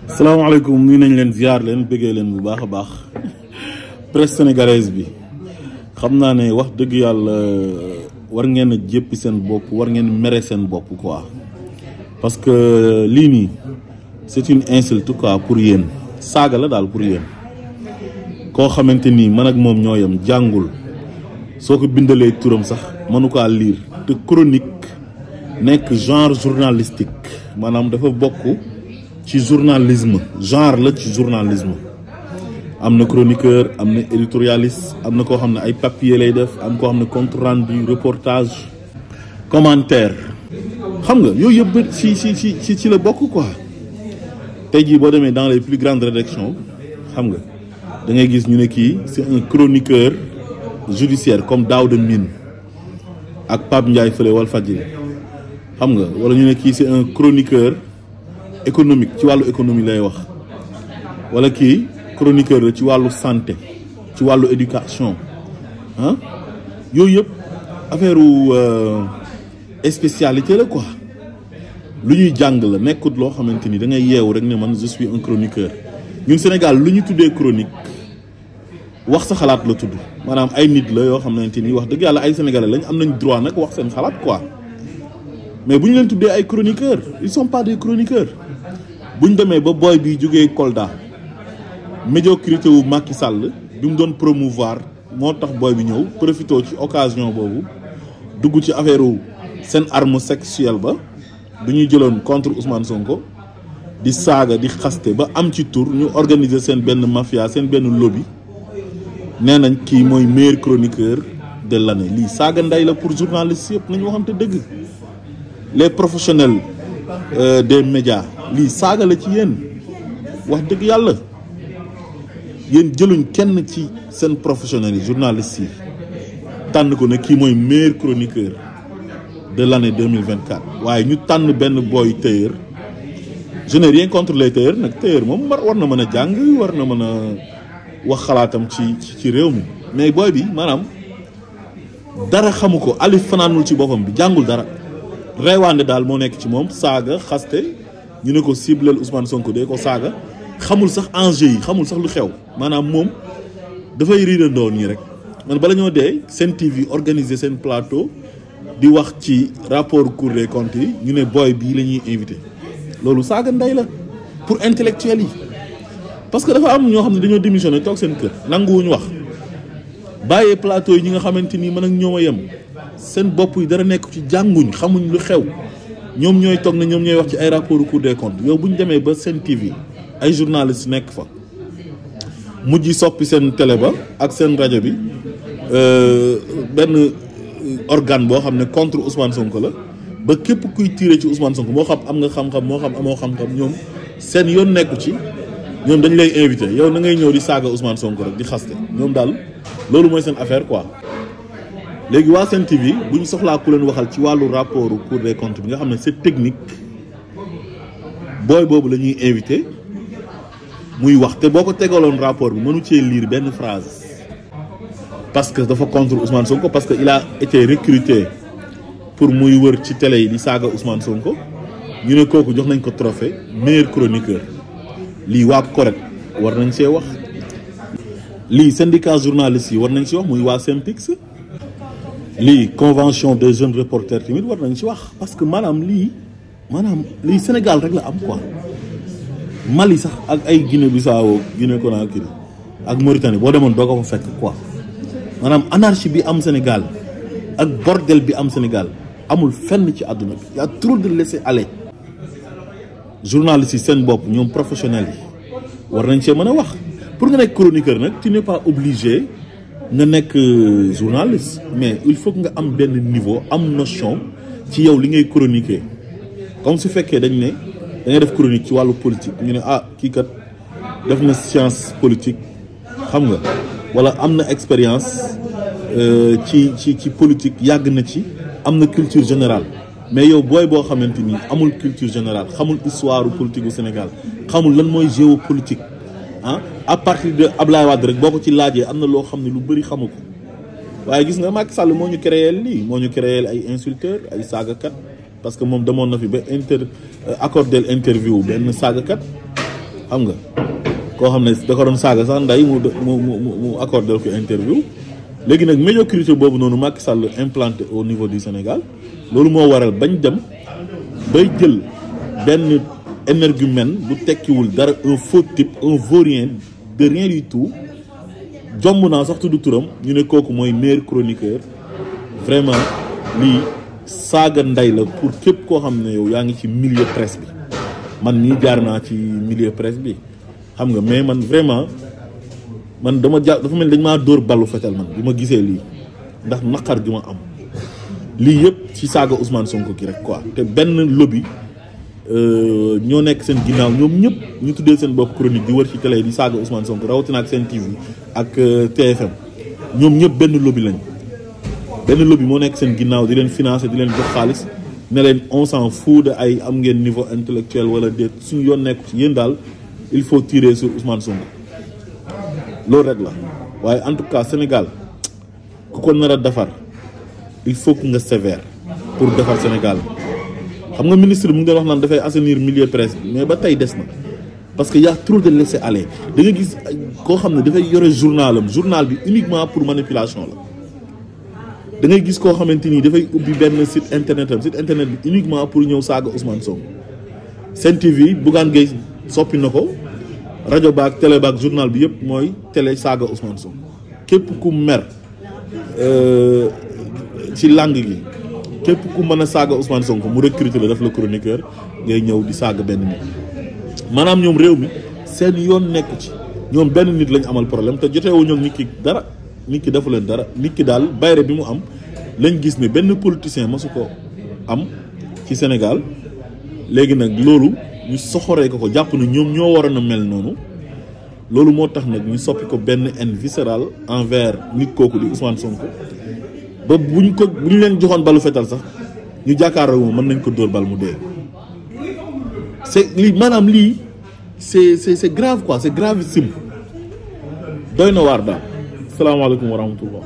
salaamaaleykum nuyu nañ leen ziar leen bëggee leen bu baax a baax presse sénégalaise bi xam naa ne wax dëgg yàlla war ngeen a jéppi seen bopp war ngeen mere seen bopp quoi parce que lii nii c'est une insulte quoi pour yéen saaga la daal pour yéen koo xamante ni man ak moom ñoo yem jàngul soo ko bindalee turam sax mënu kaa lire te chronique nekk genre journalistique maanaam dafa bokk ci journalisme genre la ci journalisme am na chroniqueur am na éditorialiste am na koo xam ne ay papier lay def am koo xam ne compte rendu reportage commentaire xam nga yooyu yëpp ci la bokk quoi tey jii boo demee dans les plus grandes rédactions xam nga da ngay gis ñu ne kii c'est un chroniqueur judiciaire comme Daouda Mine ak Pape Ndiaye fële Walfadjri xam nga wala ñu ne kii c'est un chroniqueur économique ci wàllu économie lay wax wala kii chroniqueur la ci wàllu santé ci wàllu éducation ah yooyu yëpp affaire spécialité la quoi lu ñuy jàng la nekkut loo xamante ni da ngay yeewu rek ne man je suis un chroniqueur ñun Sénégal lu ñu tuddee chronique wax sa xalaat la tudd maanaam ay nit la yoo xamante ni wax dëgg yàlla ay sénégalais lañ am nañ droit nag wax seen xalaat quoi mais bu ñu leen tuddee ay chroniqueurs ils sont pas des chroniqueurs bu ñu demee ba booy bi jógee Kolda médiocrité wu Macky Sall bi mu doon promouvoir moo tax booy bi ñëw profité ci occasion boobu dugg ci affaire seen arme sexuelle ba du ñuy jëloon contre Ousmane Sonko di saaga di xaste ba am ci tour ñu organiser seen benn mafia seen benn lobby nee nañ kii mooy meilleur chroniqueur de l'année lii saaga nday la pour journalistes yëpp nañu waxante dëgg les professionnels des médias lii saaga la ci yéen wax dëgg yàlla yéen jëluñ kenn ci seen professionnels yi journalistes yi tànn ko ne kii mooy meilleur chroniqueur de l'année 2024 waaye ñu tànn benn boy tailleur je n'ai rien contre les tailleurs nag tailleur moom war na mën a jàng war na mën a wax xalaatam ci réew mi mais boy bi maanaam dara xamu ko alif fanaanul ci boppam bi jàngul dara reewaande daal moo nekk ci moom saaga xaste ñu ne ko ciblel Ousmane Sonko dee ko saaga xamul sax enjeu yi xamul sax lu xew maanaam moom dafay riirandoo nii rek man bala ñoo dee Sen TV organiser seen plateau di wax ci rapport Cour des comptes yi ñu ne boy bii la ñuy invité loolu saaga ndey la pour intellectuels yi parce que dafa am ñoo xam ne dañoo démissionné toog seen kër nanguwuñu wax bàyyee plateau yi ñi nga xamante ni man ak ñoom a yem seen bopp yi dara nekk ci jànguñ xamuñ lu xew ñoom ñooy toog na ñoom ñooy wax ci ay rapport Cour des comptes yow bu ñu demee ba Sen TV ay journalistes nekk fa mujj soppi seen télé ba ak seen rajo bi benn organe boo xam ne contre Ousmane Sonko la ba képp kuy tirer ci Ousmane Sonko moo xam am nga xam-xam moo xam amoo xam-xam ñoom seen yoon nekku ci ñoom dañ lay invité yow na ngay ñëw di saaga Ousmane Sonko rek di xaste ñoom daal loolu mooy seen affaire quoi. léegi waa Sen TV bu ñu soxlaa ku leen waxal ci wàllu rapport Cour des comptes bi nga xam ne c'est technique booy boobu la ñuy invité muy wax te boo ko tegaloon rapport bi mënu cee lire benn phrase parce que dafa contre Ousmane Sonko parce que il a été recruté pour muy wër ci télé yi di saaga Ousmane Sonko ñu ne kooku jox nañ ko trophée meilleur chroniqueur lii waa correct war nañ see wax lii syndicat journalistes yi war nañ si wax muy waa SYNPICS lii convention des jeunes reporters tamit war nañ ci wax parce que maanaam lii Sénégal rek la am quoi Mali sax ak ay Guinée-Bissau Guinée-Conakry ak Mauritanie boo demoon doo ko fa fekk quoi maanaam anarchie bi am Sénégal ak bordel bi am Sénégal amul fenn ci àdduna bi y a trop de laisser-aller journalistes yi seen bopp ñoom professionnels yi war nañ cee mën a wax pour nga nekk chroniqueur nag tu n'es pas obligé nga nekk journaliste mais il faut que nga am benn niveau am notion ci yow li ngay chroniquer comme su fekkee dañ ne da ngay def chronique ci wàllu politique ñu ne kii kat def na science politique xam nga wala am na expérience ci politique yàgg na ci am na culture générale mais yow booy boo xamante ni amul culture générale xamul histoire politique bu Sénégal xamul lan mooy géopolitique à partir de Ablaye Wade rek boo ko ci laajee am na loo xam ne lu bëri xamu ko waaye gis nga Macky Sall moo ñu créé lii moo ñu créé ay insulteurs ay saagakat parce que moom demoon na fi ba accordé interview benn saagakat xam nga koo xam ne da ko doon saaga sax nday mu accordé ko interview. léegi nag médiocrité boobu noonu Macky Sall implanté au niveau du Sénégal loolu moo waral bañ dem bay jël benn énergumène bu tekkiwul dara un faux type un vaurien de rien du tout jomb naa sax tudd turam ñu ne kooku mooy meilleur chroniqueur vraiment lii saaga ndey la pour képp koo xam ne yow yaa ngi ci milieu presse bi man nii jaar naa ci milieu presse bi xam nga mais man vraiment man dafa mel dañ maa dóor ballu fetal man bi ma gisee lii ndax naqar gi ma am lii yëpp ci saaga Ousmane Sonko ki rek quoi te benn lobby ñoo nekk seen ginnaaw ñoom ñëpp ñu tuddee seen bopp chronique di wër ci télé di saaga Ousmane Sonko rawatina ak seen TV ak TFM ñoom ñëpp benn lobby lañ benn lobby moo nekk seen ginnaaw di leen financer di leen jox xaalis ne leen on s'en fout de ay am ngeen niveau intellectuel wala déet suñu yoon nekk ci yéen daal il faut tirer sur Ousmane Sonko loolu rek la waaye en tout cas Sénégal ku ko nar a defar il faut que nga sévère pour defar Sénégal xam nga ministre mu ngi wax naan dafay assainir milieu presse bi mais ba tey des na parce que y a trop de laisser aller da nga gis koo xam ne dafay yore journal bi uniquement pour manipulation la da ngay gis koo xamante ni dafay ubbi benn site internet bi uniquement pour ñëw saaga Ousmane Sonko Sen TV Bougane Gueye soppi na ko rajo baak télé baak journal bi yëpp mooy télé saaga Ousmane Sonko képp ku mer ci langue gi képp ku mën a saaga Ousmane Sonko mu recruter la def la chroniqueur ngay ñëw di saaga benn nit maanaam ñoom réew mi seen yoon nekku ci ñoom benn nit lañ amal problème te joteewu ñoom nit ki dara nit ki defu leen dara nit ki daal bayre bi mu am lañ gis ne benn politicien masu ko am ci Sénégal léegi nag loolu ñu soxoree ko jàpp ne ñoom ñoo waroon a mel noonu loolu moo tax nag ñu soppi ko benn haine viscérale envers nit kooku di Ousmane Sonko ba bu ñu leen joxoon balu fetal sax ñu jàkkaarloo moom mën nañ ko dóor bal mu dee. c'est lii maanaam lii c'est grave quoi c'est gravissime doy na waar daal. salaamaaleykum wa rahmatullah.